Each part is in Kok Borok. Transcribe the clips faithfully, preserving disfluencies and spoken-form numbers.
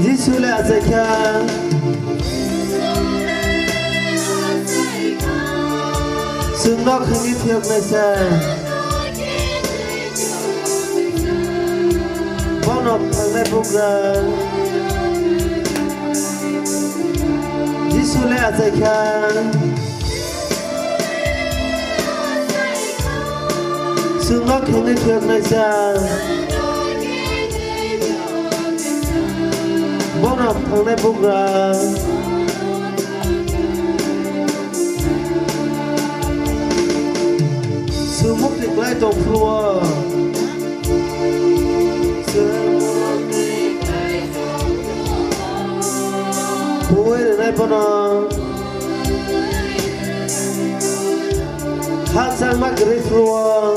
Jisu le achaikha. Chwngno khwngwi phiyoknaisa. Bono thangnai bugra. Jisu le achaikha. Chwngno khwngwi phiyoknaisa. Bono thangnai bugra. Chwng mukti klai tong phuru-o. Chwng mukti klai tong phuru-o. Huwi rwnai bono. Khakchangma kwrwi phuru-o.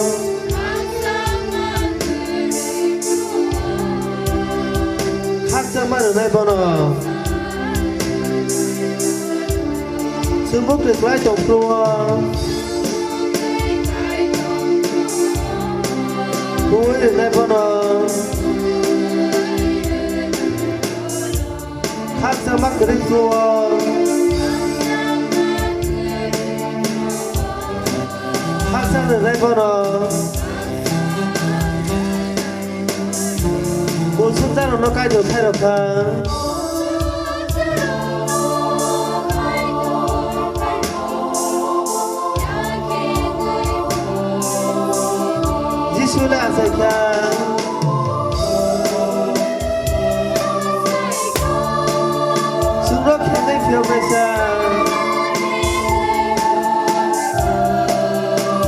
Khakchangma rwnai bono. Chwng bukti klai tong phuru-o. Huwi rwnai bono. Khakchangma kwrwi phuru-o. Khakchang rwnai bono. Kulsukjakrokno Kaitor khairokha. Jisu le achaikha. Chwngno khenai phiyoknaisa.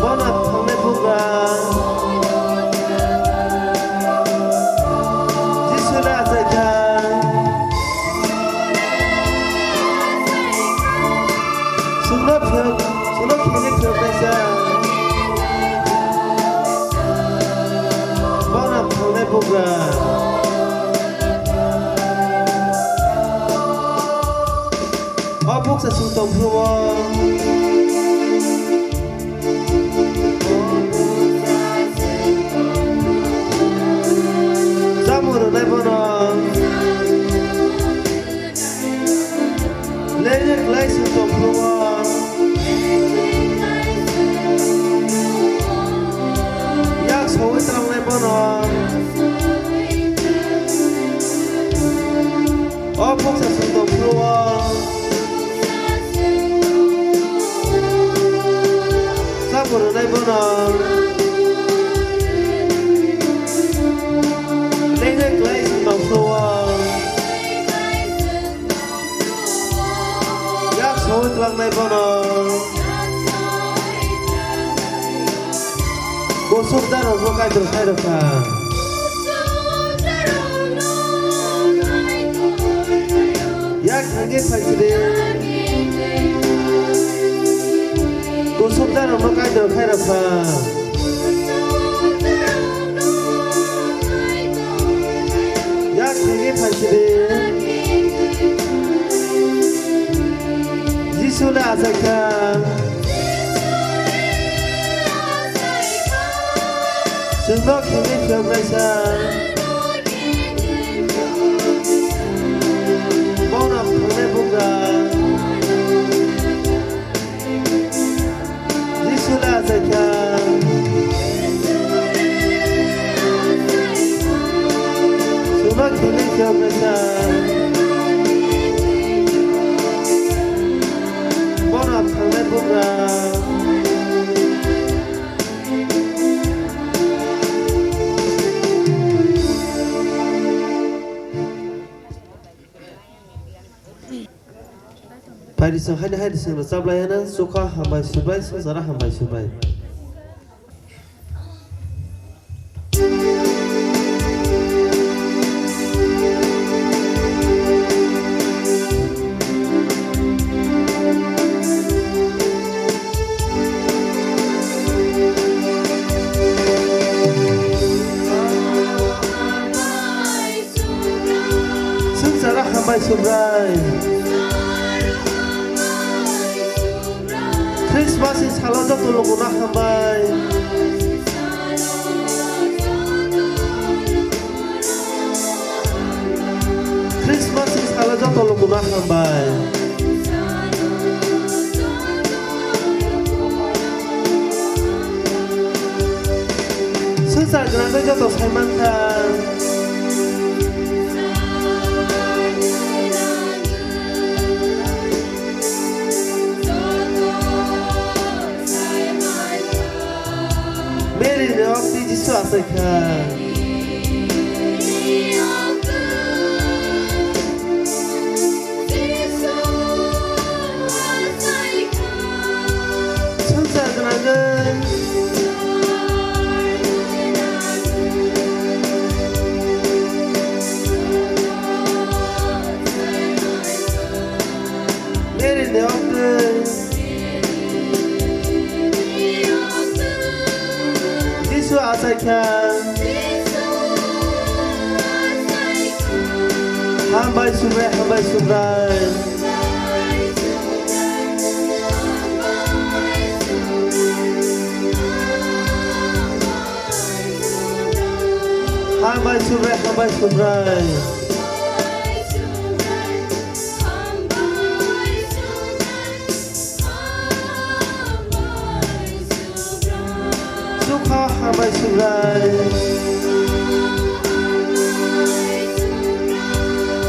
Bono thangnai bugra. Jisu le achaikha. Chwngno phiyok, chwngno khenai phiyoknaisa. Bono thangnai bugra. O buksa chwng tong phuru-o. Chamung rwnai bono. Lengwi klai chwng tong phuru-o. Yak sowi tlangnai bono. O buksa chwng tong phuru-o. Chamung rwnai bono. Lengwi klai chwng tong phuru-o. Yak sowi tlangnai bono. Kulsukjakrokno Kaitor khairokha. Yak thangwi phaisidi. Kulsukjakrokno Kaitor khairokha. Yak thangwi phaisidi. Jisu le achaikha. Chwngno khenwi phiyoknaisa. Bono thangnai bugra. Jisu le achaikha. Chwngno khenwi phiyoknaisa. Bono thangnai bugra. Phaidi chwng haini haidi chwngno chaplai hano chukha hambai subai, swngchara hambai subai. Swngchara hambai Subrai. Christmas ni salo joto lukuno hambai. Christmas Tolo kuna hambai. Swngchar gwnangwi joto sai mankha. Mary ni okti Jisu achai kha. Swngchar gwnangwi. Mary ni okti Jisu achai kha. Hambai Subrai, hambai Subrai. Hambai Subrai, hambai Subrai. Sukha hambai Subrai.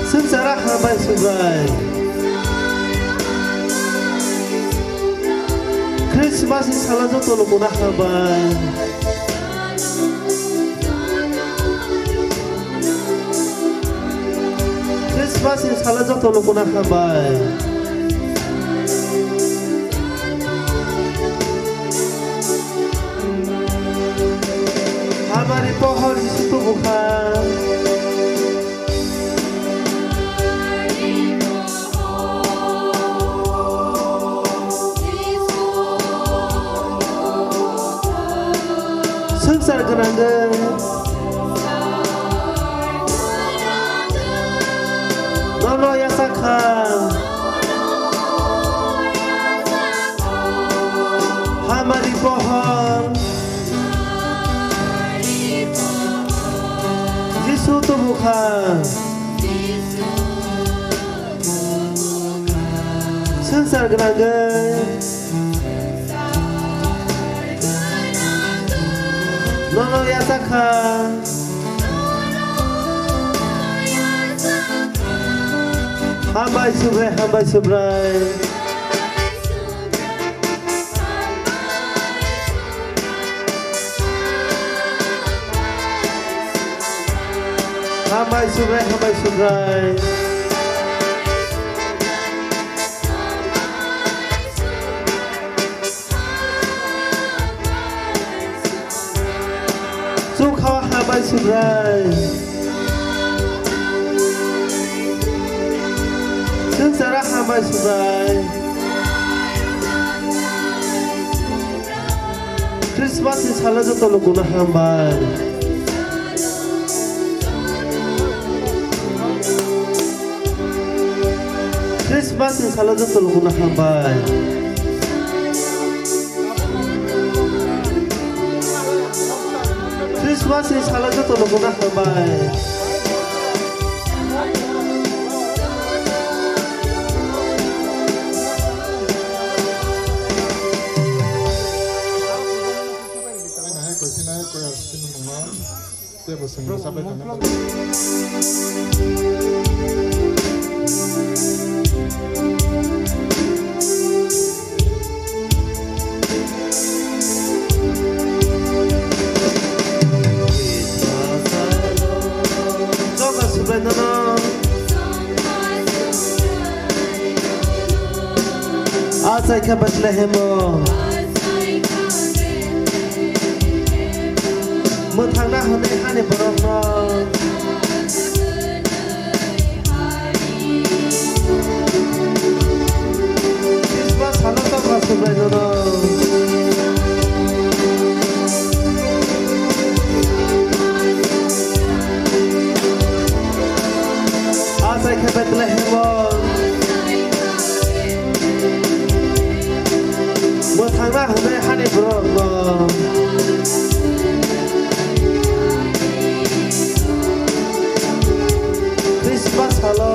Swngchara hambai Subrai. Christmas ni salo joto no mona hambai. Christmas ni salo joto no mona hambai. Hamari pohor Jisu tubu kha. Swngchar gwnangwi nono yachak kha. Hamari pohor Jisu tubu kha. Swngchar gwnangwi nono yachak kha. Hambai Subrai, hambai Subrai. Hambai Subrai, hambai Subrai. Sukha hambai Subrai. Swngchara hambai Subrai. Christmas ni salo joto no kuna hambai. Christmas ni salo joto no kuna hambai. Christmas ni salo joto no kuna hambai. Tei bo chwng rwchapwi tongna bagwi. Achai kha Bethlehemo. Mwthangna hwnwi hani borokno. Christmas salo tongkha Subrainono. Achai kha Bethlehemo. Mwthangna hwnwi hani borokno Christmas salo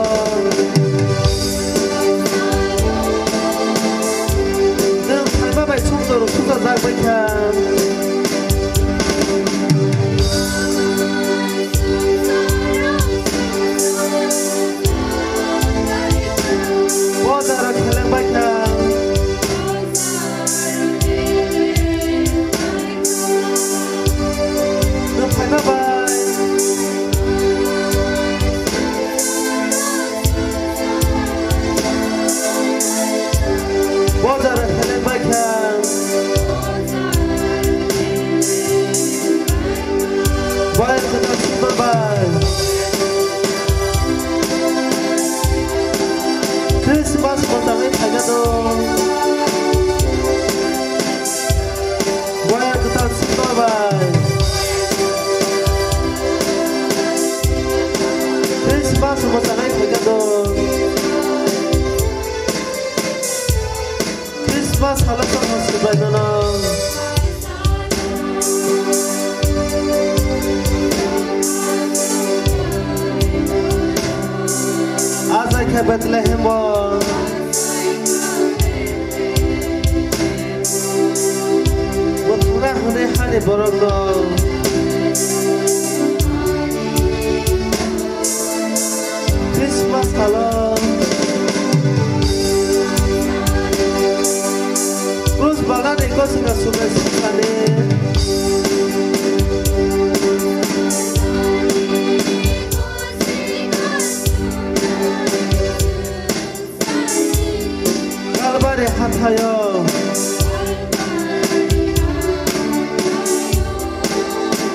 Christmas mwchangwi phaikha do. Christmas salo tongma swbai nono. Ajai khe Bethlehem o. Bo thura hwnwi hani borokno. Christmas salo. Krus balani gosina subai sukani. Kalbari hathayo.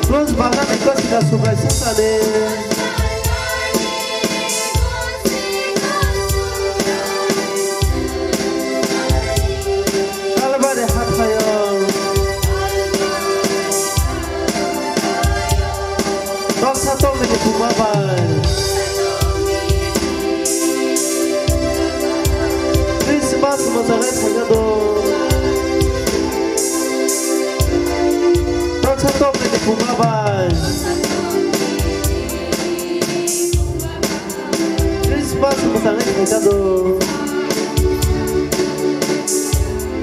Plus balani gosina subai sukani. Kalbari hathayo. Noksa tongmani thuma bai. Christmas mwchangwi phaikha do. Noksa tongmani thuma bai. Christmas mwchangwi phaikha do.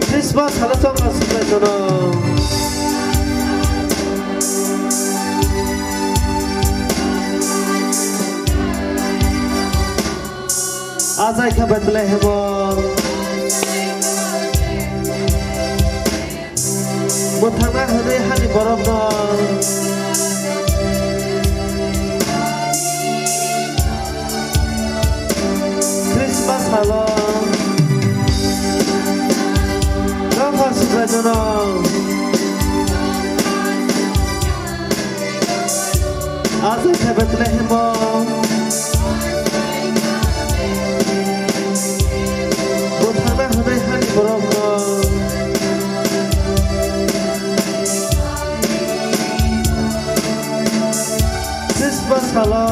Christmas salo chwngno swnglaitono. Ajai kha Bethlehem o. Mwthangna hwnwi hani borokno. Christmas salo. Nokha subrainono. Aswk khe Bethlehem o. Bo thangna hwnwi hani borokno. Christmas salo.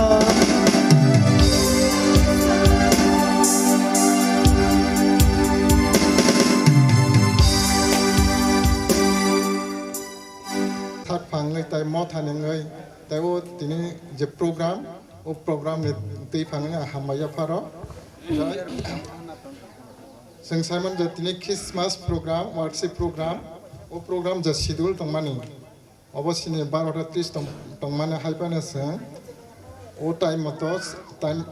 Thak phangwi tai motha nengwi tai o tini je program, o program ni twi phangwi ang hambai yapharo. Jai. Chwng saimano je tini Christmas program, worship program, o program je schedule tongmani. Obo sini barota tris tong-, tongmani hai phano chwng o time moto, time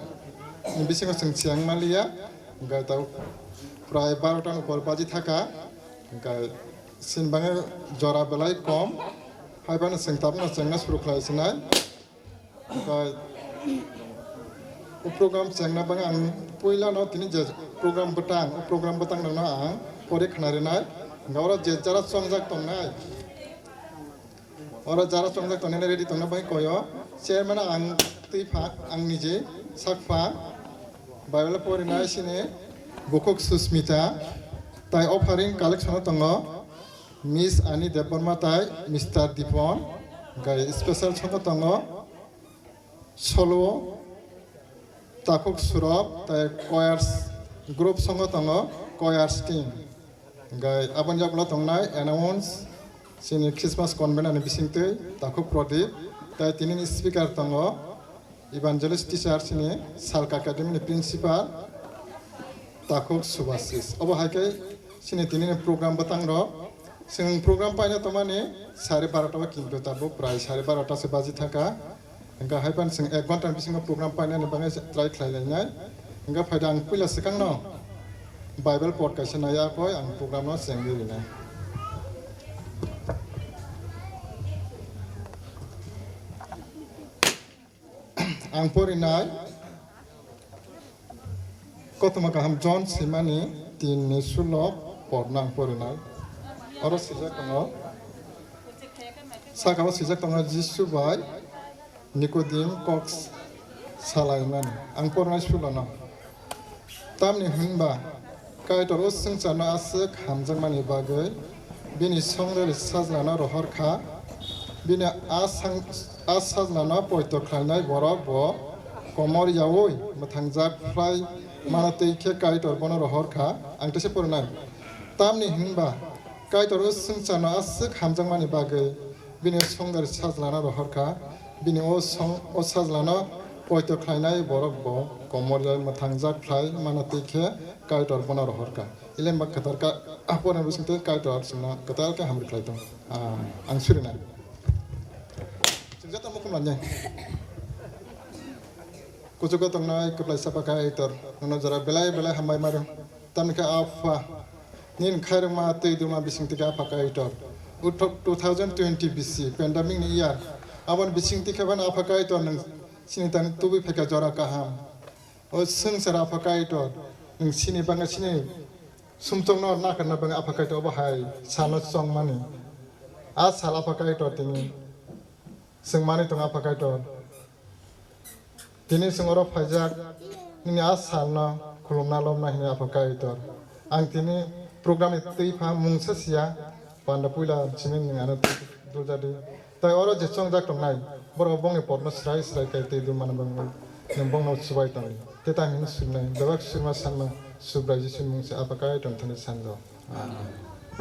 ni bisingo chwng cheng manliya. Hwnkhe ta prai barota ni upor baji thaka. Hwnkhe sini bagwi jora belai kom. Hai phano chwng tabukno chengna suru khlai sinai. Hwnkhe o program chengna bagwi ang puilano tini je program bwtang, o program bwtang rokno ang pore khna rinai. Hwnkhe oro je jara chongjak tongnai, oro jara chongjak tongnai ready tongna bagwi koyo. Chairman ang twi pha, ang nije sak pha. Bible porinai sini bukhuk Susmita, tai offering collection o tongo Miss Ani Debbarma tai Mister Dipon, hwnkhe special songo tongo. Solo, takhuk surok, tai choirs group songo tongo, choirs team. Hwnkhe aboni yagulo tongnai announce, chini Christmas convener ni bisingtwi takhuk Pradip, tai tinini speaker tongo, evangelist teacher chini Salka Academy ni principal, takhuk Subhasis. Obo hai khe chini tinini program bwtang rok. Chwng program paina tongmani sare barota o kintu tabuk prai sare barota se baji thangkha. Hwnkhe hai phano chwng ek ghonta ni bisingo program painani bagwi try khlai lainai. Hwnkhe phaida ang puila swkangno Bible pot kaisa naiya koi ang program no chengwi rinai. Ang porinai Kothoma kaham John swimani tin ni sulo porno ang porinai. Oro swijak tongo, saka o swijak tongo, Jisu bai Nikodim kok salaimani. Ang porinai sulono. Tamni hwnba Kaitor o swngcharno aswk hamjakmani bagwi bini songrel sajlano rohor kha. Bini a sang-, a sajlano poito khlainai borok bo Komor yaui mwthangjak phlai mano twi khe Kaitor bono rohor kha, ang teisa porinai. Tamni hwnba Kaitor o swngcharno aswk hamjakmani bagwi bini songdari sajlano rohor kha, bini o song, o sajlano poito khlainai borok bo komor yaui mwthangjak phlai mano twi khe Kaitor bono rohor kha. Ilemba kwtal ka, aporni bisingtwi Kaitor chwngno kwtal khe hamri khlai tongo. Ah, ang surinai. Chwng joto mukhum lanya. Kuchugo tongnai kwplaisa Apha Kaitor, nono jora belai belai hambai maro. Tamni khe Apha, nini khairokma twi duma bisingtwi khe Apha Kaitor. Uthok two thousand twenty B C pandemic ni year. Aboni bisingtwi khe bani Apha Kaitor nwng chini tani tubui phaikha jora kaham. O swngchar Apha Kaitor, nwng chini bangwi chini sumsokno nakarna bangwi Apha Kaitor obo hai salno chongmani. A sal Apha Kaitor tini chwng manwi tongo Apha Kaitor. Tini chwng oro phaijak nini a salno khulumna lobna hwnwi Apha Kaitor. Ang tini program ni twi pha mungsa siya panda puila simi nwng ano dujadi. Tai oro je chongjak tongnai borok bongni potno srai srai kai twi duma na bangwi nwng bongno chubai tongdi. Tei tang hwnwi swrwnai bebak swrwngma sanma Subrai Jisuni mungsa Apha Kaitor thani sanjo.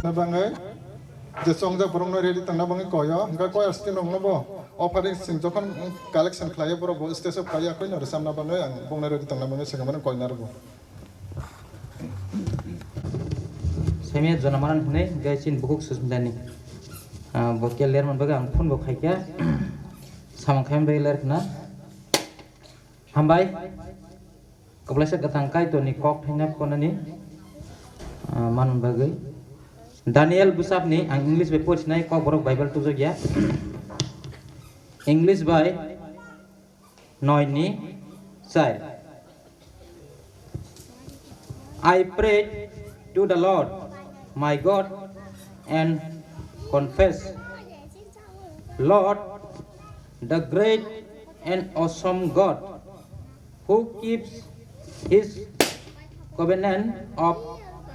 Na bangwi je chongjak borokno ready tongna bangwi koyo, hwnkhe choir team rokno bo offering sing jokhon collection khlaio borok bo stage o phaiya khwino rwchapna bangwi ang bongno ready tongna bangwi swkang mano koina rwgo. Semia Jonamaran hwnwi hwnkhe chini bukhuk Susmitani, ah, bo khe lermani bagwi ang phone bo khaikha samung khaimani bagwi lerkhna. Hambai. Kwplaisa kwthang Kaitorni kok thaina konani, ah, manwi bagwi. Daniel bwsakni, ang English bai porisinai, Kokborok Bible tubujak ya. English bai noi ni char. I prayed to the Lord my God and confessed, Lord, the great and awesome God, who keeps his covenant of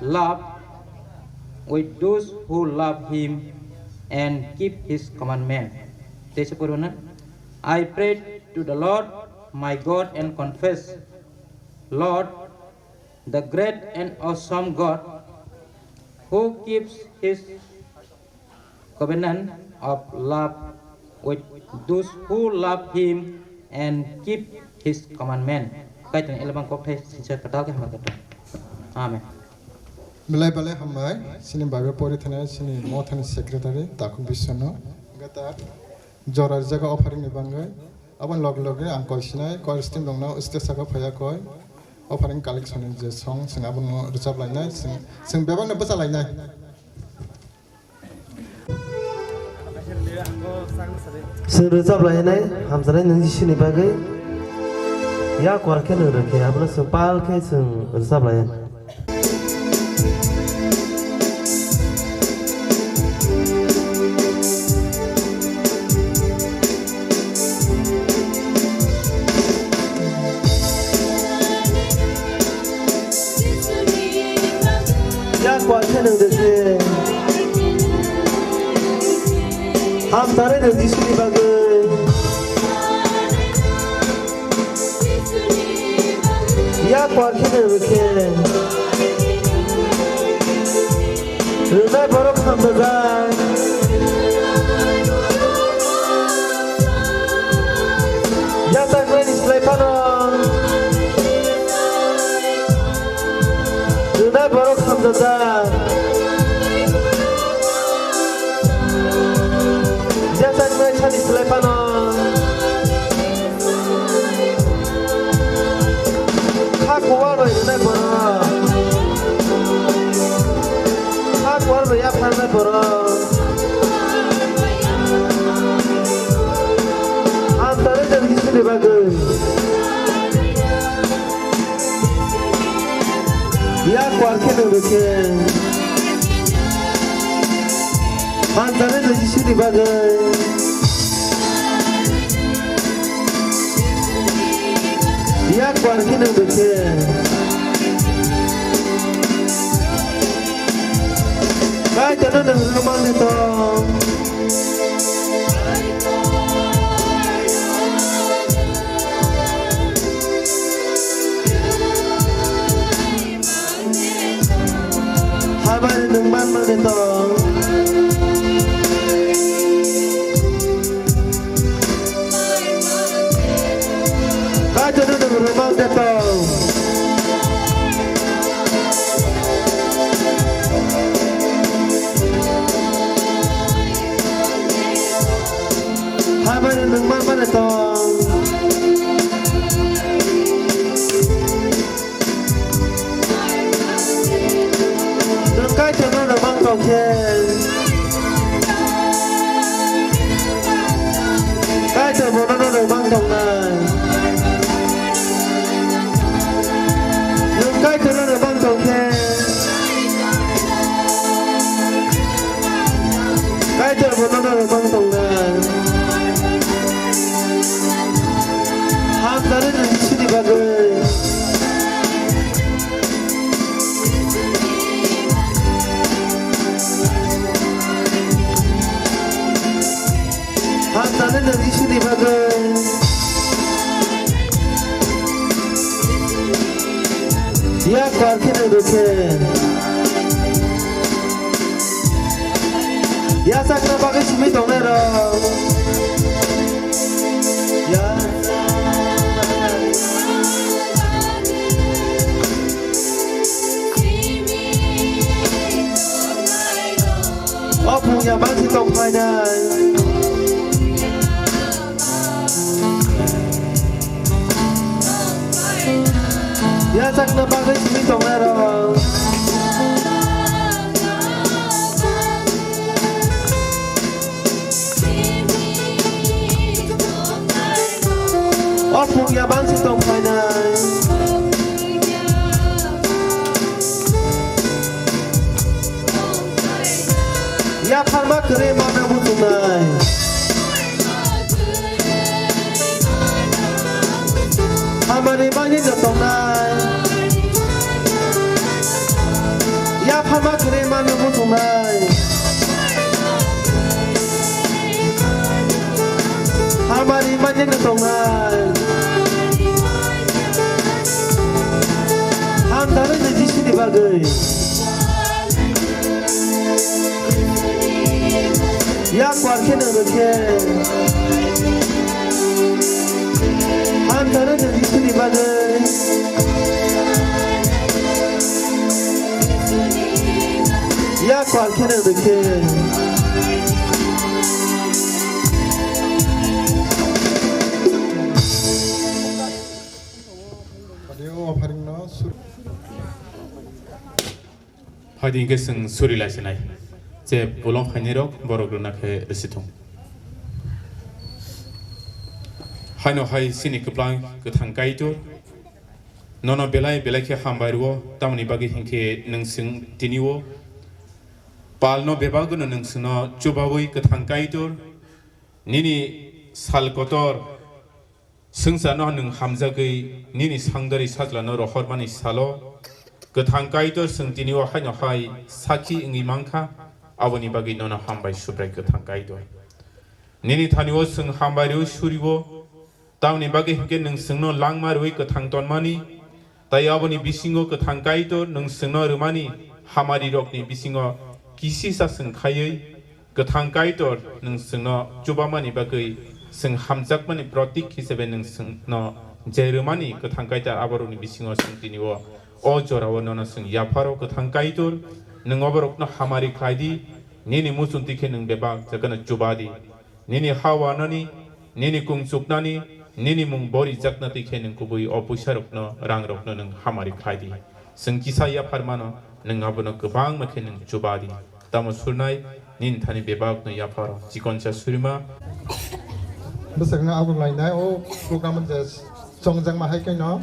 love with those who love him and keep his commandment. Teisa purwana, I prayed to the Lord my God and confess, Lord, the great and awesome God, who keeps his covenant of love with those who love him and keep his commandment. Kaitorni elabang kokthai sinsa kwtal khe hamar khe tong. Amen. Belai belai hambai, chini Bible pori thanai, chini mothani secretary, Takhuk Biswano. Gatar, jora rijak offering ni bangwi. Aboni loge loge ang koi sinai, choir team rokno stage saka phaiya koi. Offering collection ni je song, chwng abono rwchap lainai, chwng, chwng bebakno bwcha lainai. Chwng rwchap lainai, hamjaknai nwng Jisuni bagwi. Yak kwar khe nwng rwkhe, abono chwng pal khe chwng rwchap lainai. Yak kwar khe nwng rwkhe. Hamjaknai nwng Jisuni bagwi. Yak kwar khe nwng rwkhe. Rwnai borok hamjajak. Yachaknai ni slai phano. Rwnai borok hamjajak. Jesa rwnai sani slai phano. Kha kuar bai rwnai borok. Kha kuar bai yapharnai borok. Hamjaknai nwng Jisuni bagwi. Yak kwar khe nwng rwkhe. Hamjaknai nwng Jisuni bagwi. Yak kwar khe nwng rwkhe. Kaitorno nwng rwmani tong. Ya kwar khe nang rwkhe. Ya chakna bagwi simi tongnai rok. Ya. O phung ya bangsi tong phainai. Ya chakna bagwi simi tongnai rok. O phung ya bangsi tong phainai. Yapharma kwrwi mana muchungnai. Hamari bagwi no tongnai. Yapharma kwrwi mana muchungnai. Hamari bagwi no tongnai. Hamdalai no Jisuni bagwi. Ya kwar khe nang rwkhe. Hamdalai no Jisuni bagwi. Ya kwar khe nang rwkhe. Phaidi hwnkhe chwng suri laisinai. Je bolong phainairok borok rwna khe rwsithung. Haino hai chini kwplang kwthang Kaitor, nono belai belai khe hambai rwo, tamoni bagwi hinkhe nwng chwng tini o palno bebagwno nwng chwngno chubaui kwthang Kaitor, nini sal kotor, swngcharno nwng hamjagwi nini sangdari sajlano rohormani salo, kwthang Kaitor chwng tini o haino hai sakhi wngwi mankha, aboni bagwi nono hambai Subrai kwthang Kaitor. Nini thani o chwng hambai rwi suri o, tamoni bagwi hinkhe nwng chwngno langma rwi kwthang tonmani, Tai aboni bisingo kwthang Kaitor nwng chwngno rwmani hamarirokni bisingo kisisa chwng khaiwi, kwthang Kaitor nwng chwngno chubamani bagwi chwng hamjakmani protik hisabe nwng chwngno je rwmani kwthang Kaitor aborokni bisingo chwng tini o, o jorao nono chwng yapharo kwthang Kaitor, nwng oborokno hamari khlai di, nini muchungtwi khe nwng bebak jagano chuba di. Nini ha wanani, nini kung chuknani, nini mung borijakna twi khe nwng kubui o puisarokno, rangrokno nwng hamari khlai di. Chwng kisa yaphar mano, nwng abono kwbangma khe nwng chuba di. Tamo surnai, nini thani bebakno yapharo. Chikonsa surima. Bwsakno abuk lainai o program je chongjakma hai khe no.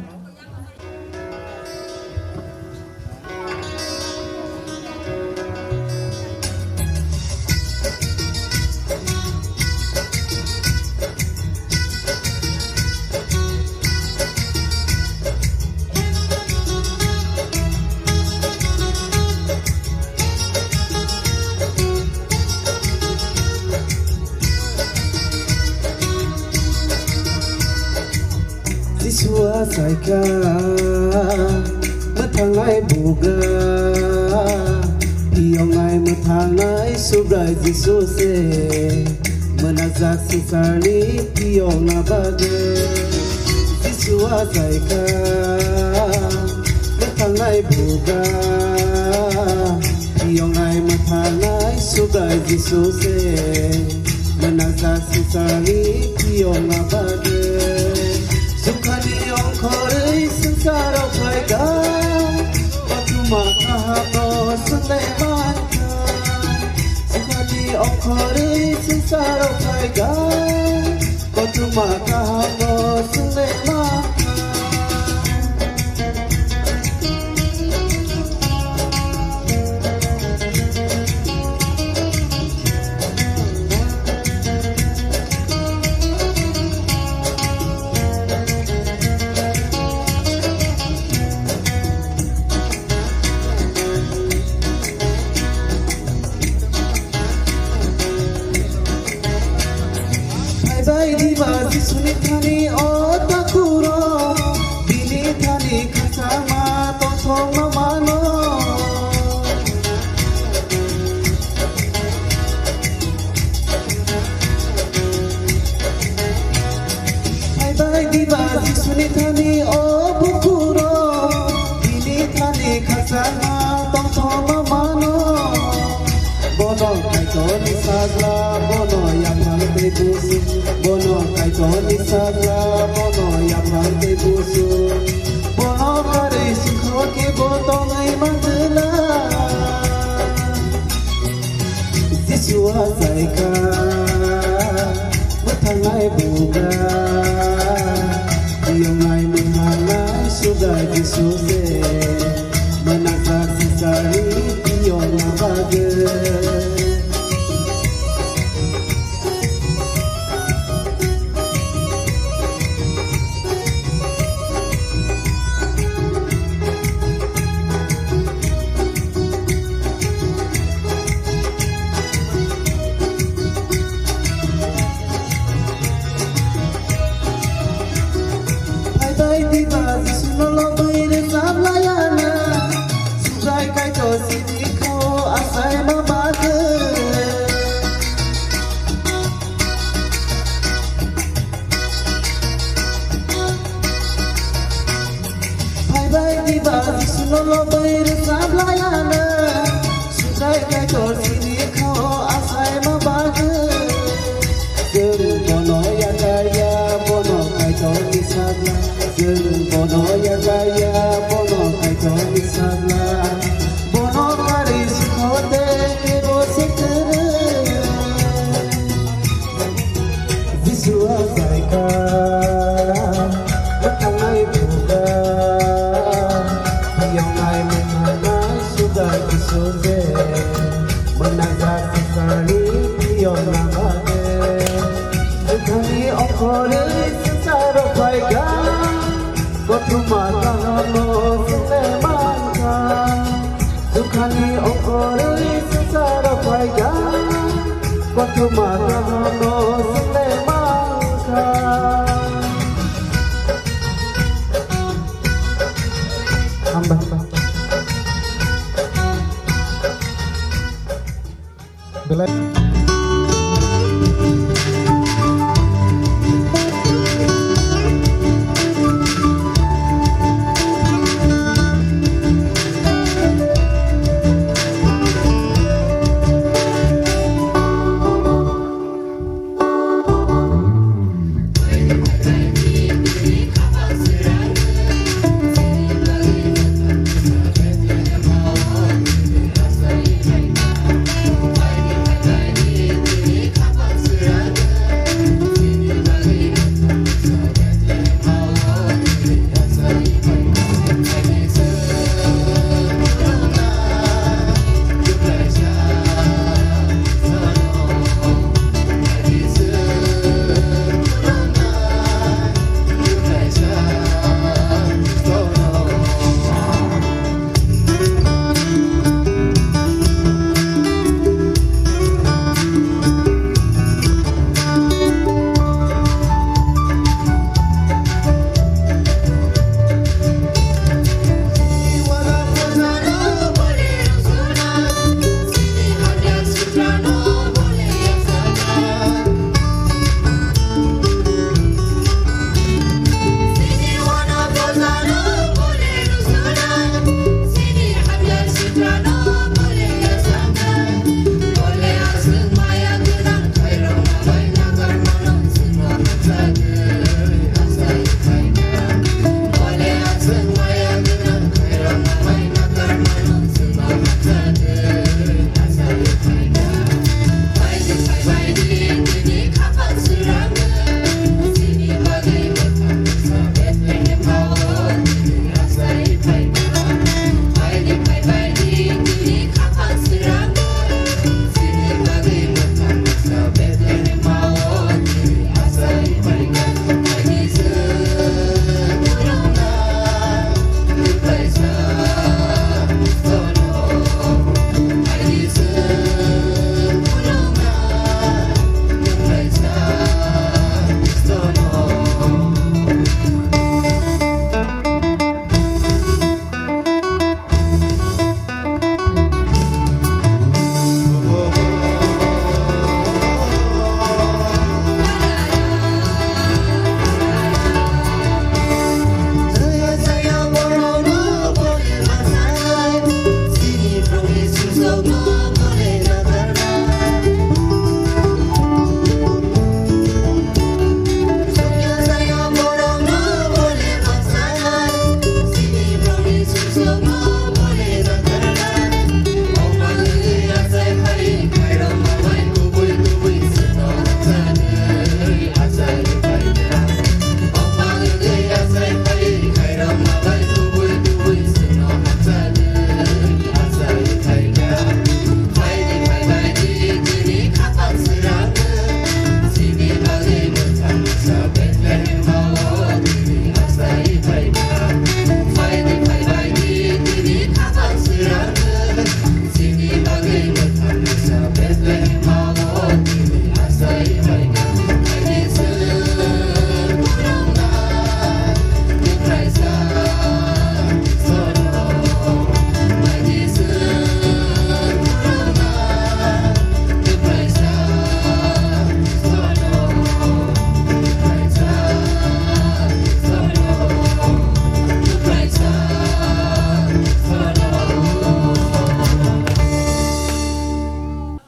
Jisu achaikha mwthangnai bugra, phiyoknai mwthangnai Subrai Jisu se, mwnajak swngcharni phiyokna bagwi. Jisu achaikha mwthangnai bugra, phiyoknai mwthangnai Subrai Jisu se, mwnajak swngcharni phiyokna bagwi. Sukhani ongkhorwi swngcharo phaikha, kothoma kahamno swngwi mankha. Sukhani ongkhorwi swngcharo phaikha, kothoma kahamno swngwi mankha. Phaibai di ba Jisuni thani o takhuk. Kaitorni sajla bono yaphang tei busu, bono Kaitorni sajla bono yaphang tei busu, bono karwi sukha khe bo tongwi manjwla. Jisu achaikha, mwthangnai bugra, yongnai mwthangnai suda Jisu se, mwnajak swngcharni yongna bagwi. Phaibai diba Jisuno lobwi rwchap laiana, Subrai Kaitor sini kho achaima bagwi. Phaibai diba Jisuno lobwi rwchap laiana, Subrai Kaitor sini kho achaima bagwi. Chwng bono yakaya, bono Kaitorni sajla. Chwng bono yakaya, bono Kaitorni sajla. Bono karwi sukha khe bo se kwrwi. Jisu achaikha, mwthangnai bugra, yongnai mwthangnai suda Jisu se, mwnajak swngcharni yongna bagwi. Dukhani ongkhorwi swngcharo phaikha, kothoma kaham no swngle mankha. Dukhani ongkhorwi swngcharo phaikha, kothoma kaham no swngle mankha. Hambai. Belai.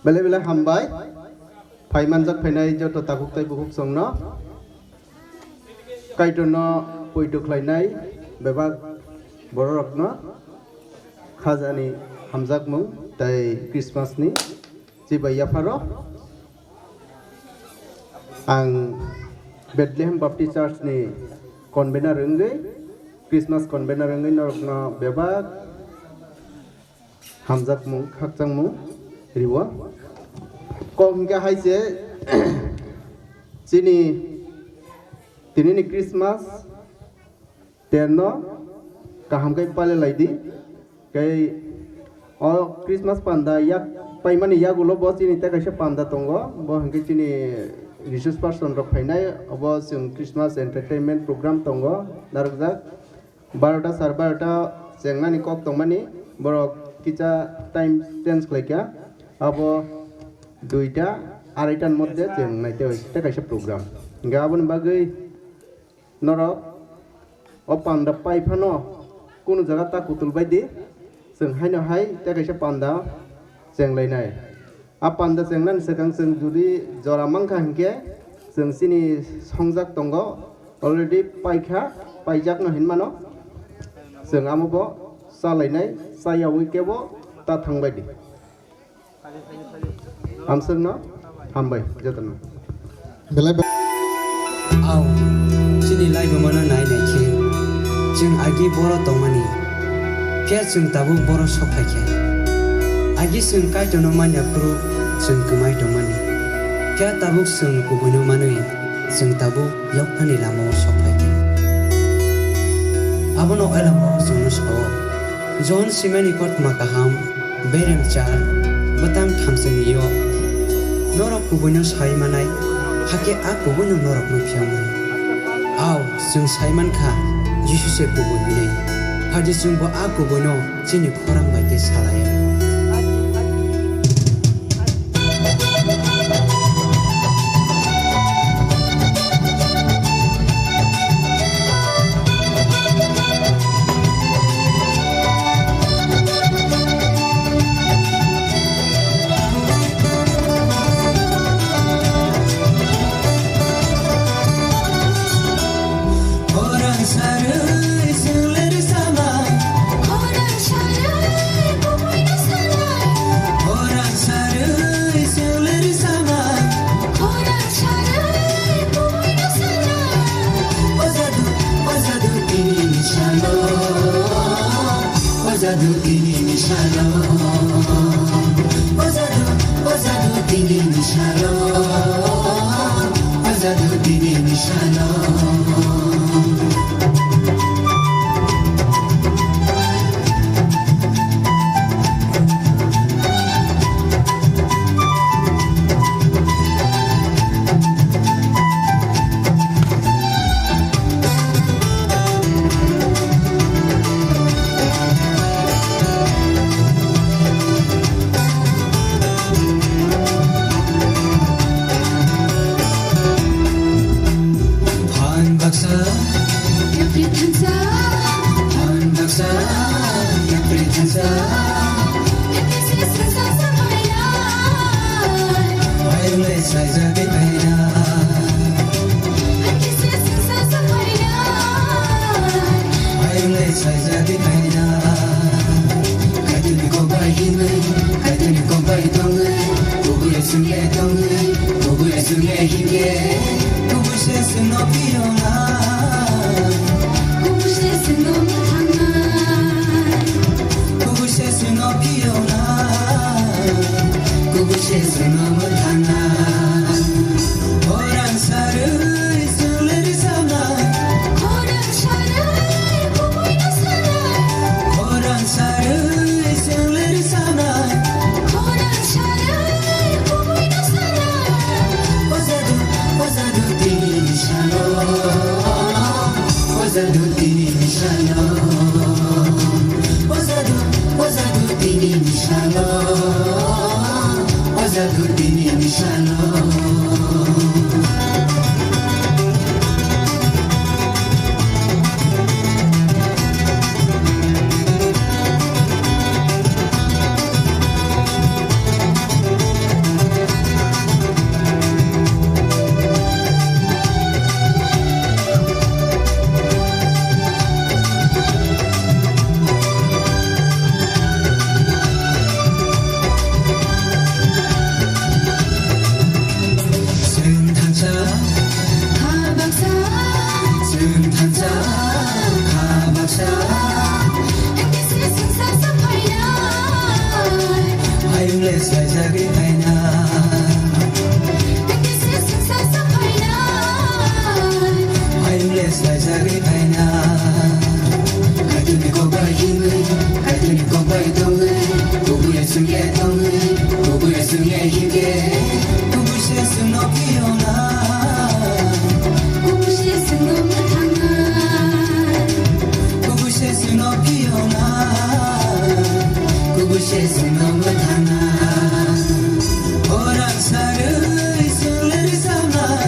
Belai belai hambai. Phaimanjak phainai joto takhuk tei bukhuk songno. Kaitorno poito khlainai bebak bororokno khajani hamjakmung tei Christmas ni chibai yapharo ang Bethlehem Baptist Church ni convener wngwi, Christmas convener wngwi norokno bebak hamjakmung, khakchangmung riwo. Kok hingke hai se chini tinini Christmas terno kaham khe pale lai di. Kei o Christmas panda yak paimani yagulo bo chini tei kaisa panda tongo. Bo hingke chini resource person rok phainai, obo chwng Christmas entertainment program tongo narwkjak. Barota sar barota chengnani kok tongmani, borok kisa time change khlaikha, abo duita araita ni moddhe cheng naitwi tei kaisa program. Hingke aboni bagwi norok o panda pai phano kunu jaga ta kutul bai di, chwng haino hai tei kaisa panda cheng lainai. A panda chengnani swkang chwng jodi jora mankha hinkhe, chwng chini songjak tongo, already paikha, paijakno hinmano. Chwng amo bo chalainai, chayawi kebo ta thangbai di. Amswkno hambai jotono. Belai be- Au, chini laibumano nai nai khe, chwng agi boro tongmani, phiya chwng tabuk boro sok phai khe. Agi chwng Kaitorno man ya phuru chwng kwmai tongmani, phiya tabuk chwng kubuino manwi chwng tabuk yoknani lamao sok phai khe. Abono Elamo chwngno sao, John simani kothoma kaham, berem char, bwtang thamsani yok. Norok kubuino sai manai, hakhe a kubuino norokno phiya mano. Au, chwng sai mankha, Jisu se kubui hwnwi. Phaidi chwngbo a kubuino chini khorang bai khe salaio. Ojadu, ojadu tini ni salo. Ojadu tini ni salo. Ojadu, ojadu tini ni salo. Ojadu tini ni salo. Phan baksa, yapri thansa. Phan baksa, yapri thansa. Ayung le saija de phaina. Ayung le saija de phaina. Kaituni kok bai hinwi, kaituni kok bai tongwi, kubui aswk le tongwi, kubui aswk le hinkhe, kubui se chwngno phiyokna. Kubui se chwngno mwthangna. Kubui se chwngno phiyokna. Kubui se chwngno mwthangna. Khorang sarwi chwng le rwchapnai. Khorang sarwi kubui no sanai. Khorang sarwi chwng le rwchapnai. Khorang sarwi kubui no sanai. O jadu, o jadu tini ni salo. Ayungle swlaijagwi phaina. Ayungle swlaijagwi phaina. Kaitorni kok bai himwi, Kaitorni kok bai tongwi, kubuiya chwngya tongwi, kubuiya chwngya himkhe, kubui se chwngno phiyokna. Kubui se chwngno mwthangna. Kubui se chwngno phiyokna, kubui se chwngno mwthangna. Khorang sarwi chwng le rwchapnai.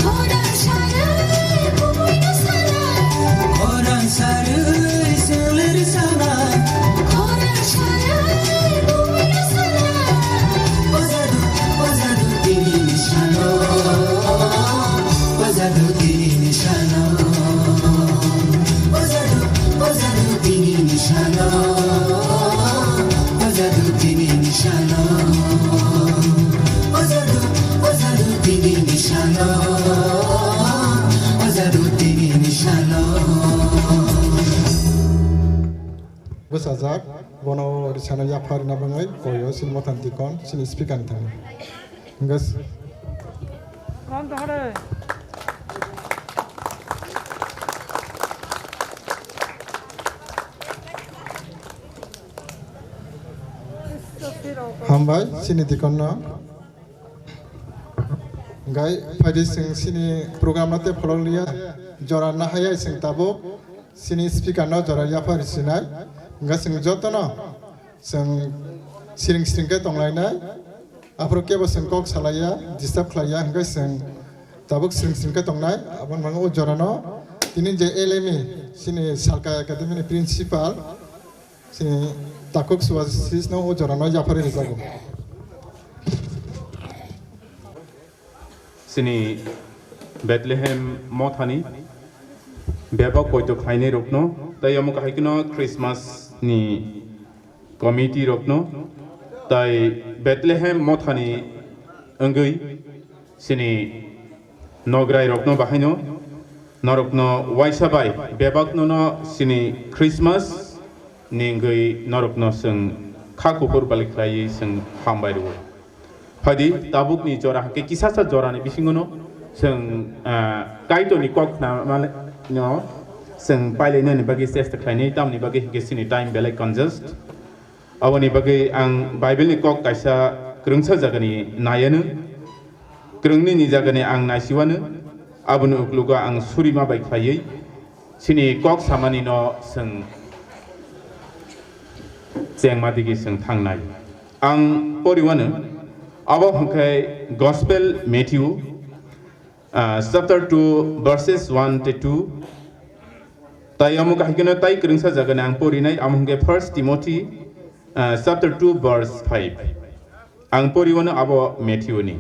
Khorang sarwi kubuino sanai. Khorang sarwi chwng le rwchapnai. Khorang sarwi kubuino sanai. O jadu, o jadu tini ni salo. O jadu tini ni salo. O jadu, o jadu tini ni salo. O jadu tini ni salo. O jadu, o jadu tini ni salo. O jadu tini ni salo. Bwsajak, bono rwchapna yapharina bagwi koyo chini mothani dikon, chini speaker ni thani. Hingke s- Hambai, chini dikon no. Gai phaidi chwng chini program no tei pholok liya, jora nahaya chwng tabuk chini speaker no jora yaphar sinai. Hingke chwng jotono chwng siring siring khe tonglainai. Aphuru kebo chwng kok salaiya, disturb khlaiya, hingke chwng tabuk siring siring khe tongnai. Aboni bagwi o jorano tini je L M E chini Salka Academy ni principal, chini Takhuk Subhasis no o jorano yapharwi rwjago. Chini Bethlehem mothani bebak poito khlainai rokno, tei omo kahai kheno Christmas ni committee rokno, tei Bethlehem mothani wngwi chini nograi rokno bahaino norokno waisa bai bebakno no chini Christmas ni wngwi norokno chwng kha kuphur balik khlaiwi chwng hambai rwo. Phaidi, tabukni jora hwnkhe kisasa jorani bisingono chwng, ah, Kaitorni kok khna male-, no chwng pailainani bagwi chesta khlainai, tamni bagwi hwnkhe chini time belai congested. Aboni bagwi ang Bible ni kok kaisa kwrwngsa jagani naianw, kwrwngnini jagani ang naisiwanw, aboni uklogo ang surima bai khlaiwi chini kok samani no chwng chengma digi chwng thangnai. Ang poriwano, abo hwnkhe Gospel Matthew, ah, chapter two, verses one to two. Tai amo kahikeno tai kwrwngsa jagani ang porinai, amo hwnkhe First Timothy, ah, chapter two, verse five. Ang poriwano abo Matthew ni.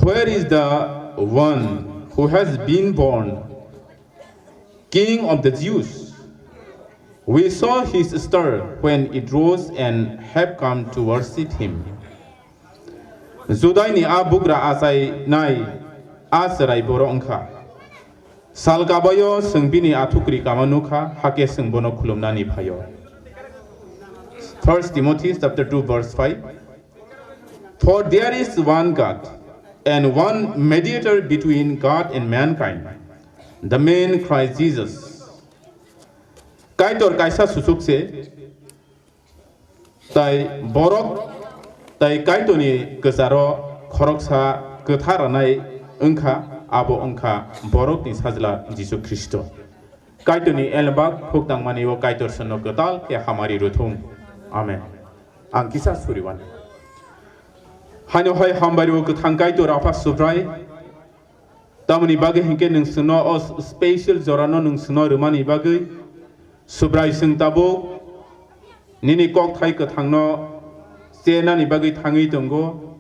Where is the one who has been born King of the Jews? We saw his star when it rose and have come to worship him. Judaini a bugra achainai a chwrai borok wngkha. Sal kabaio chwng bini athukri kama nukha, hakhe chwng bono khulumnani phaio. First Timothy chapter two verse five. For there is one God and one mediator between God and mankind, the man Christ Jesus. Kaitor kaisa susuk se, tai borok tai Kaitorni kwcharo khoroksa kwthar ranai wngkha, abo wngkha borokni sajla Jisu Khristo. Kaitorni elembak phuk tangmani o Kaitor chwngno kwtal khe hamari rwthung. Amen. Ang kisa suriwan. Haino hai hambai rwo kwthang Kaitor Apha Subrai. Tamoni bagwi hinkhe nwng chwngno o special jorano nwng chwngno rwmani bagwi Subrai chwng tabuk nini kokthai kwthangno chernani bagwi thangwi tongo.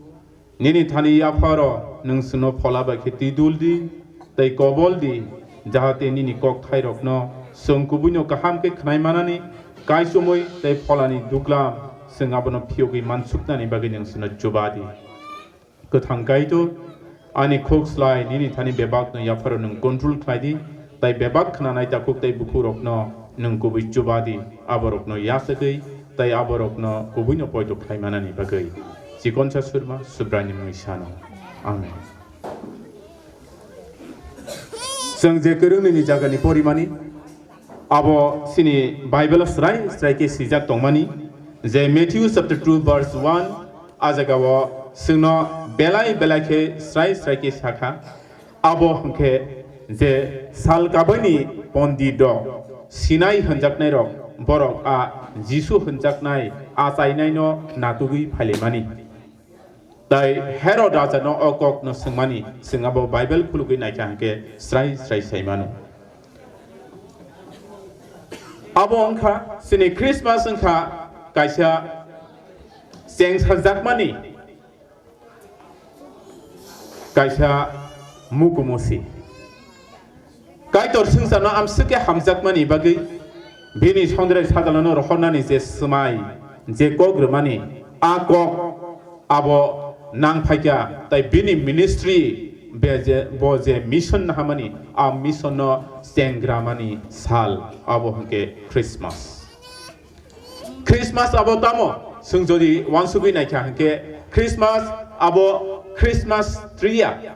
Nini thani yapharo nwng chwngno phola bai khe twi dul di tei kobol di, jahate nini kokthairokno chwng kubuino kaham khe khnai manani, kaisomwi tei pholani duglam chwng abono phiyogwi mansuknani bagwi nwng chwngno chuba di. Kwthang Kaitor, ani khuk slai nini thani bebakno yapharo nwng control khlai di, Tai bebak khnanai takhuk tai bukhukrokno nwng kubui chuba di, aborokno yachagwi tai aborokno kubuino poito khlai manani bagwi. Chikonsa Surma, Subraini mungwi sano. Amen. Chwng je kwrwngni jagani porimani, abo chini Bible-o srai srai khe swijak tongmani, je Matthew chapter two verse one, a jagao chwngno belai belai khe srai srai khe sakha. Abo hwnkhe je sal kabaini pondit rok, Sinai hwnjaknai rok, borok a Jisu hwnjaknai achainaino natugwi phailaimani. Tai Herod rajano o kokno swngmani, chwng abo Bible khulugwi naikha hwnkhe srai srai saimano. Abo wngkha chini Christmas wngkha kaisa cheng sajakmani kaisa mukumusi. Kaitor swngcharno amswk khe hamjakmani bagwi bini sondrai sajalano rohornani je swmai, je kok rwmani, a kok abo nang phaikha, tai bini ministry be je, bo je mission nahamani, a mission no chengramani sal, abo hwnkhe Christmas. Christmas abo tamo? Chwng jodi uansugwi naikha hwnkhe, Christmas abo Christmas tree ya.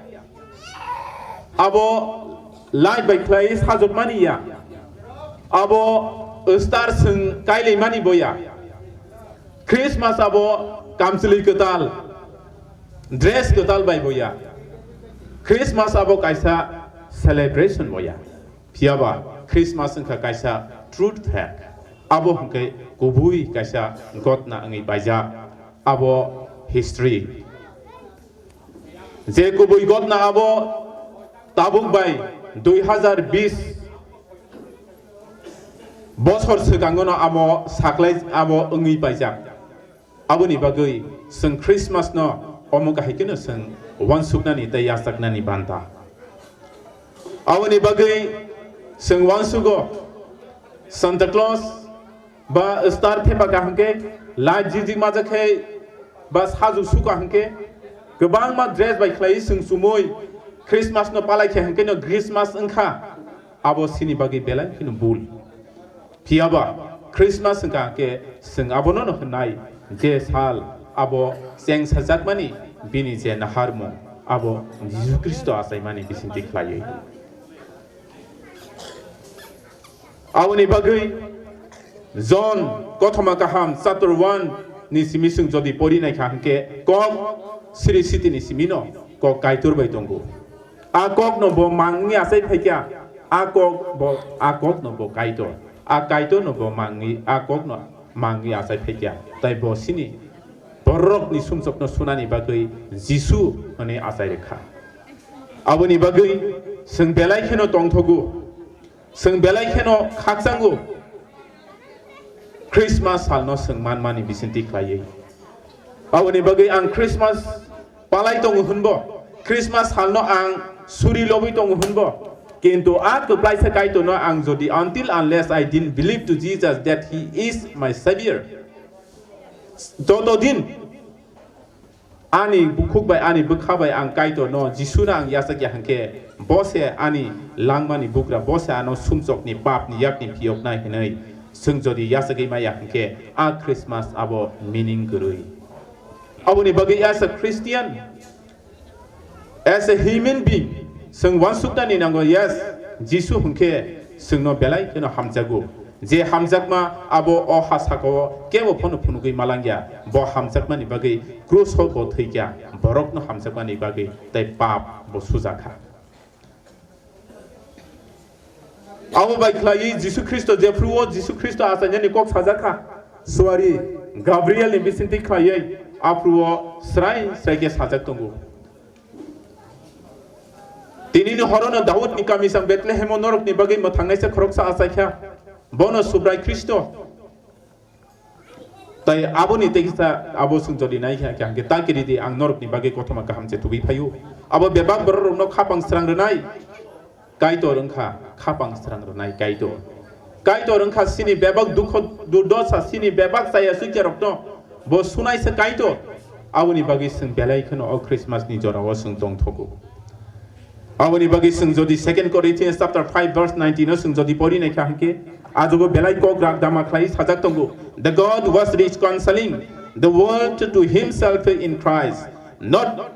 Abo light bai khlai sajokmani ya. Abo star chwng kailaimani bo ya. Christmas abo kamchwlwi kwtal, dress kwtal bai bo ya. Christmas abo kaisa celebration bo ya. Phiyaba Christmas wngkha kaisa truth fact. Abo hwnkhe kubui kaisa gotna wngwi paijak. Abo history. Je kubui gotna abo tabuk bai dui hazar bis bosor swkangono amo saklai amo wngwi paijak. Aboni bagwi chwng Christmas no omo kahai kheno chwng uansuknani tei yachaknani banta. Aboni bagwi chwng uansugo Santa Claus ba star thepa kaham khe, light jijik majak khe ba sajwk suka hwnkhe, kwbangma dress bai khlai chwng chumui Christmas no palai khe hwnkhe no Christmas wngkha. Abo chini bagwi belai kheno bul. Phiyaba Christmas wngkha khe chwng abono no hwnnai je sal abo cheng sajakmani bini je naharmung abo Jisu Khristo achaimani bisingtwi khlaiwi. Aboni bagwi John kothoma kaham chapter one ni simi chwng jodi pori naikha hwnkhe kok siri siti ni simi no kok Kaitor bai tongo. A kok no bo mangni achai phaikya, a kok bo, a kok no bo Kaitor, a Kaitor no bo mangni, a kok no mangni achai phaikya. Tai bo sini borok ni sumsok no sunani bagwi Jisu hwnwi achai rwkha. Aboni bagwi chwng belai kheno tongthogo, chwng belai kheno khakchango. Christmas salno chwng manmani bisingtwi khlaiwi. Aboni bagwi ang Christmas palai tongo hwnbo, Christmas salno ang suri lobwi tongo hwnbo, kintu a kwplaisa Kaitorno ang jodi until unless I didn't believe to Jesus that he is my savior, joto din ani bukhuk bai, ani bwkha bai ang Kaitorno, Jisuno ang yachakya hwnkhe, bo se ani langmani bugra, bo se ano sumsokni papni yakni phiyoknai hwnwi chwng jodi yachagwi maya hwnkhe, a Christmas abo meaning kwrwi. Aboni bagwi as a Christian, as a human being, chwng uansuknani nango, yes, Jisu hwnkhe chwngno belai kheno hamjago. Je hamjakma abo o ha sakao kebo phano phunugwi malangya. Bo hamjakmani bagwi kruso bo thwikya. Borokno hamjakmani bagwi tei pap bo sujakha. Abo bai khlaiwi Jisu Khristo, jephru o Jisu Khristo achainani kok sajakha, suari Gabriel ni bisingtwi khlaiwi aphru o srai srai khe sajak tongo. Tinini horono Daudni kamisang Bethlehemo norokni bagwi mwthangnaisa khoroksa achaikha, bono Subrai Khristo. Tai aboni tekisa abo chwng jodi nai kha, kha hwnkhe ta kiri di, ang norokni bagwi kothoma kaham se tubui phaio. Abo bebak bororokno khapang srang rwnai Kaitor wngkha, khapang srang rwnai Kaitor. Kaitor wngkha chini bebak dukho durdosa, chini bebak chaya sukyarokno bo sunaisa Kaitor. Aboni bagwi chwng belai kheno o Christmas ni jorao chwng tongthogo. Aboni bagwi chwng jodi Second Corinthians chapter five verse nineteen o chwng jodi pori naikha hwnkhe, ajogo belai kok rak dama khlai sajak tongo, "The God was reconciling the world to himself in Christ, not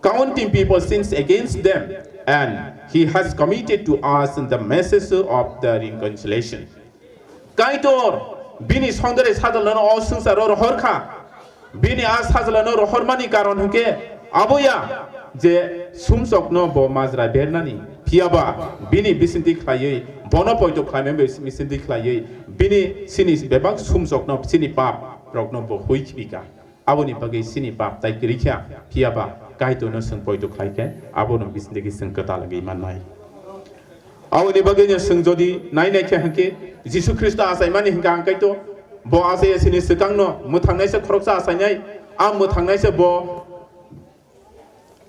counting people's sins against them, and he has committed to us the message of the reconciliation." Kaitor bini songdere sajlano o swngcharo rohor kha. Bini a sajlano rohormani karon hwnkhe abo ya je sumsokno bo majra bernani, phiyaba bini bisingtwi khlaiwi, bono poito khlaimani bisingtwi khlaiwi, bini chini bebak sumsokno, chini pap rokno bo hui khibika. Aboni bagwi chini pap tai kwrwi kha, phiyaba Kaitorno chwng poito khlai khe abono bisingtwi chwng kwtal wngwi mannai. Aboni bagwino chwng jodi nai nai khe hwnkhe, Jisu Khristo achaimani hwnkha ang Kaitor, bo achaiya chini swkangno mwthangnaisa khoroksa achainai, a mwthangnaisa bo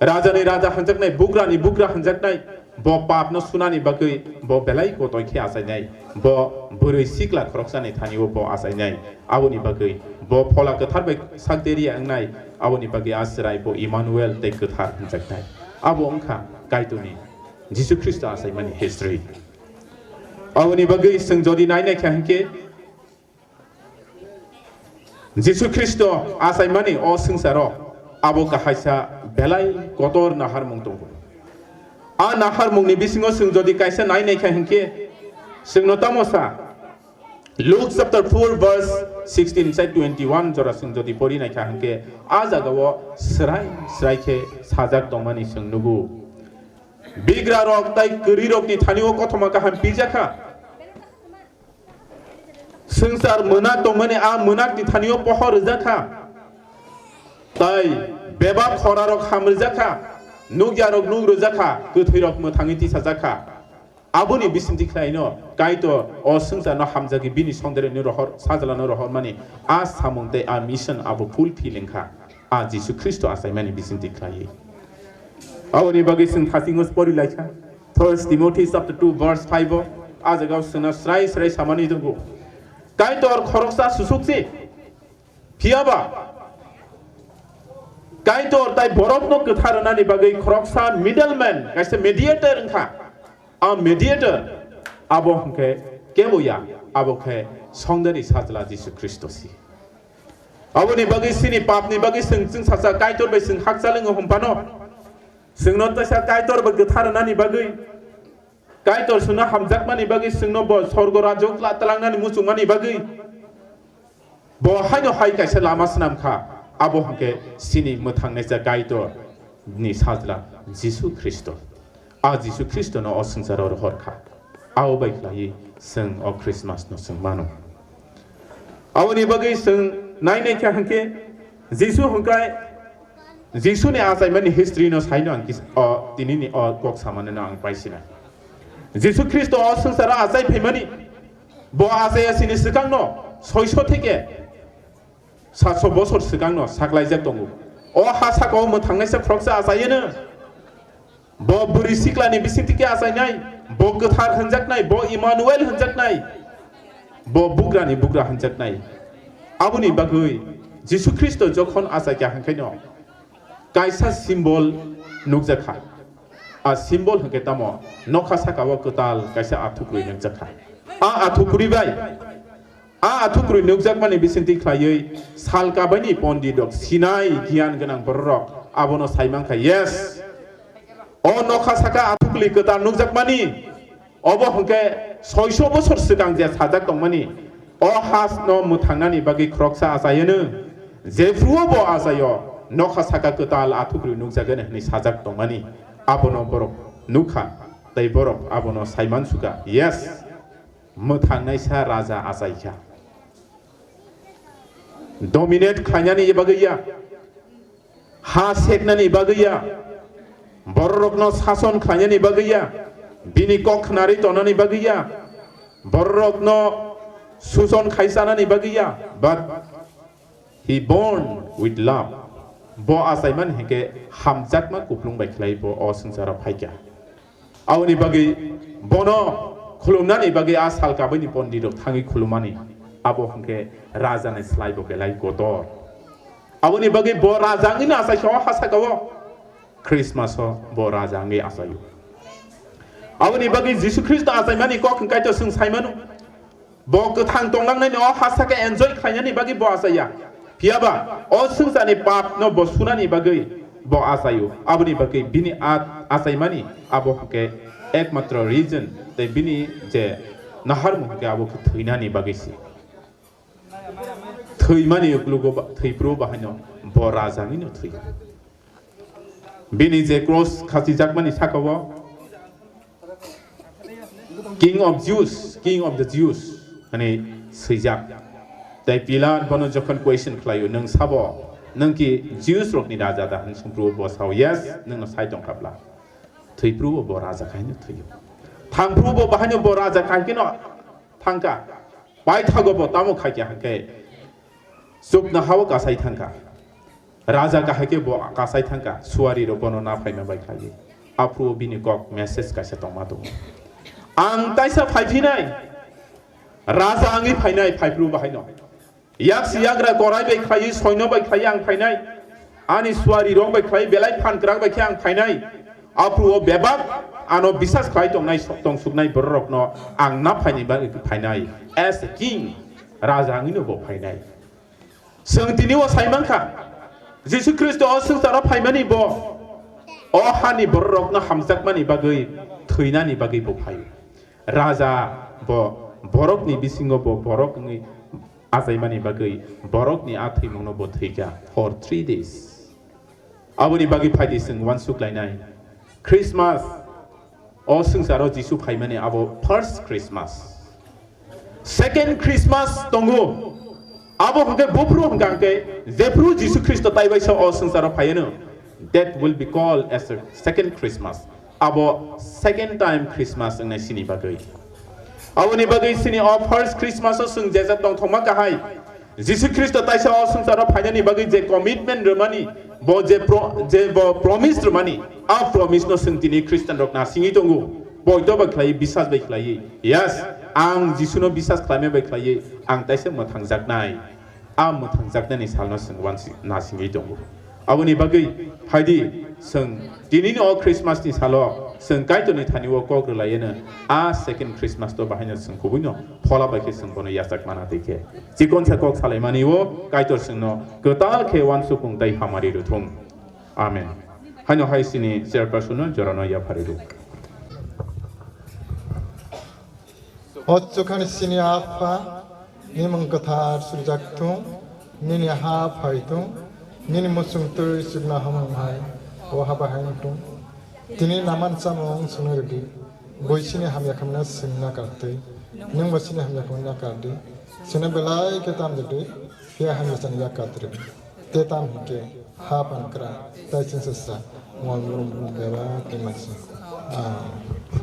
Rajani Raja hwnjaknai, Bugrani Bugra hwnjaknai, bo papno sunani bagwi bo belai kotoi khe achainai, bo bwrwi sikla khoroksani thani-o bo achainai. Aboni bagwi bo Phola Kwthar bai sak deriya wngnai, aboni bagwi a chwrai bo Emmanuel tei Kwthar hwnjaknai. Abo wngkha Kaitorni Jisu Khristo achaimani history. Aboni bagwi chwng jodi nai nai kha hwnkhe, Jisu Khristo achaimani o swngcharo abo kahaisa belai kotor naharmung tongo. A naharmungni bisingo chwng jodi kaisa nai naikha hinkhe, chwngno tamo sa? Luke chapter four verse sixteen sai twenty-one jora chwng jodi pori naikha hinkhe, a jagao srai srai khe sajak tongmani chwng nugo. Bigrarok tai kwrwirokni thani-o kothoma kaham pijakha. Swngchar mwnak tongmani a mwnakni thani-o pohor rwjakha. Tai bebak khorarok ham rwjakha. Nukyarok nuk rwjakha. Kwthwirok mwthangwi tisajakha. Aboni bisingtwi khlaino Kaitor o swngcharno hamjagwi bini sondereni rohor, sajlano rohormani a samung tei a mission abo fulfill wngkha. A Jisu Khristo achaimani bisingtwi khlaiwi. Aboni bagwi chwng thasingo pori laikha. First Timothy chapter two verse five o, a jagao chwngno srai srai samani tongo. Kaitor khoroksa susuk si. Phiyaba Kaitor tai borokno kwthar rwnani bagwi khoroksa middleman, kaisa mediator wngkha. A mediator abo hwnkhe kebo ya, abo khe songdari sajla Jisu Khristo si. Aboni bagwi chini papni bagwi chwng chwngsacha Kaitor bai chwng hakchal wngo hwnphano, chwngno teisa Kaitor bai kwthar rwnani bagwi, Kaitor chwngno hamjakmani bagwi chwngno bo sorgo rajyo tla-, tlangnani muchungmani bagwi bo haino hai kaisa lama swnam kha, abo hwnkhe chini mwthangnaisa Kaitor ni sajla Jisu Khristo. A Jisu Khristono o swngcharo rohor kha. Abo bai khlaiwi chwng o Christmas no chwng mano. Aboni bagwi chwng nai nai kha hwnkhe, Jisu hwnkhe, Jisuni achaimani history no saino ang kis-, o tinini o kok samani no ang paisina. Jisu Khristo o swngcharo achai phaimani, bo achai asini swkangno soiso theke satso bosor swkangno saklaijak tongo. O ha sakao mwthangnaisa khoroksa achayeno. Bo bwrwi siklani bisingtwi khe achainai, bo kwthar hwnjaknai, bo Emmanuel hwnjaknai, bo bugrani bugra hwnjaknai. Aboni bagwi Jisu Khristo jokhon achaikha hwnkhaino kaisa symbol nukjakha. A symbol hwnkhe tamo nokha sakao kwtal kaisa athukrwi nukjakha. A athukrwi bai A athukrwi nukjakmani bisingtwi khlaiwi sal kabaini pondit rok sinai giyan gwnang bororok abono saimankha, yes, o nokha saka athukrwi kwtal nukjakmani, obo hwnkhe soiso bosor swkang je sajak tongmani, o hasno mwthangnani bagwi khoroksa achayeno, jephruo bo achaio nokha saka kwtal athukrwi nukjagani hwnwi sajak tongmani, abono borok nukha tei borok abono saimansukha, yes. Mwthangnaisa raja achaikha. Dominate khlainani bagwi ya, ha seknani bagwi ya, bororokno sason khlainani bagwi ya, bini kok khnarwi tonani bagwi ya, bororokno suson khai chanani bagwi ya, but He born with love. Bo achaimani hinkhe hamjakma kuplung bai khlai bo o swngcharo phaikha. Aboni bagwi bono khulumnani bagwi a sal kabaini pondit rok thangwi khulumani. Abo hinkhe raja ni slai bo belai kotor. Aboni bagwi bo raja wngwi no achaikha o ha saka o. Christmas o bo raja wngwi achaio. Aboni bagwi Jisu Khristo achaimani kok hwn Kaitor chwng sai mano. Bo kwthang tonglangnai no o ha saka enjoy khlainani bagwi bo achaiya. Phiyaba o swngcharni pap no bo sunani bagwi bo achaio. Aboni bagwi bini at achaimani abo hwnkhe ekmatro reason tei bini je naharmung hwnkhe abo khe thwinani bagwi se. Thwimani uklugo ba-, thwipro bahaino bo raja wngwi no thwi. Bini je cross khasijakmani saka o King of Jews, King of the Jews hwnwi swijak. Tai Pilat bono jokhon question khlaio, "Nwng sabo, nwng ki Jews rokni raja da?" hwnwi swngphru bo sao, "Yes, nwngno sai tongkha bla." Thwipru bo raja kaino thwio. Thangphru bo bahaino bo raja kaikeno thangkha. Paithago bo tamo khaikha hwnkhe chuknohao kasai thangkha. Raja kahai khe bo kasai thangkha, suari rok bono na phaima bai khlaiwi. Aphuru bini kok message kaisa tongma tongo. Ang taisa phaiphinai, raja wngwi phainai, phaiphuru bahaino. Yaksi yagra korai bai khlaiwi, soino bai khlaiwi ang phainai. Ani suari rok bai khlaiwi, belai phan kwrak bai khe ang phainai. Aphuru o bebak ano bisas khlai tongnai, tongsuknai bororokno ang na phaini bagwi phainai. As a king, raja wngwino bo phainai. Chwng tini o sai mankha, Jisu Khristo o swngcharo phaimani bo o hani bororokno hamjakmani bagwi thwinani bagwi bo phaio. Raja bo borokni bisingo bo borok wngwi achaimani bagwi borokni a thwimungno bo thwikha for three days. Aboni bagwi phaidi chwng uansuk lainai. Christmas, o swngcharo Jisu phaimani abo first Christmas. Second Christmas tongo. Abo hwnkhe buphuru hwnkha hwnkhe jephuru Jisu Khristo taibaisa o swngcharo phaiano, that will be called as a second Christmas. Abo second time Christmas wngnai sini bagwi. Aboni bagwi sini o first Christmas o chwng jesa tongthokma kahai. Jisu Khristo taisa o swngcharo phainani bagwi je commitment rwmani, bo je pro-, je bo promise rwmani, a promise no chwng tini Christian rok nasingwi tongo. Boito bai khlaiwi, bisas bai khlaiwi. Yes, ang Jisu no bisas khlaima bai khlaiwi, ang taisa mwthangjaknai. A mwthangjaknani salno chwng uansi-, nasingwi tongo. Aboni bagwi phaidi, chwng tinini o Christmas ni salo chwng Kaitorni thani o kok rwlaiano a second Christmas to bahaino chwng kubuino phola bai khe chwng bono yachak mana twi khe. Chikonsa kok salaimani o Kaitor chwngno kwtal khe uansukmung tei hamari rwthung. Amen. Haino hai chini chairperson no jorano yaphari rw. O chukhani sini Apha, ni mung kwthar swijak thung, nini ha phai thung, nini muchung twi chuknohamo hai o ha bahai wng thung. Tini naman chamung chwngno rwdi, bui chini hamya khamna chwng nakar twi, nwngbo chini hamya khamna nakar di, chwngno belai khe tam rwdi, phiya hamya chani yakar rwdi. Te tam hinkhe ha pankra, tai chwngsa sa, mol mrum bebak twi mansi. Amen.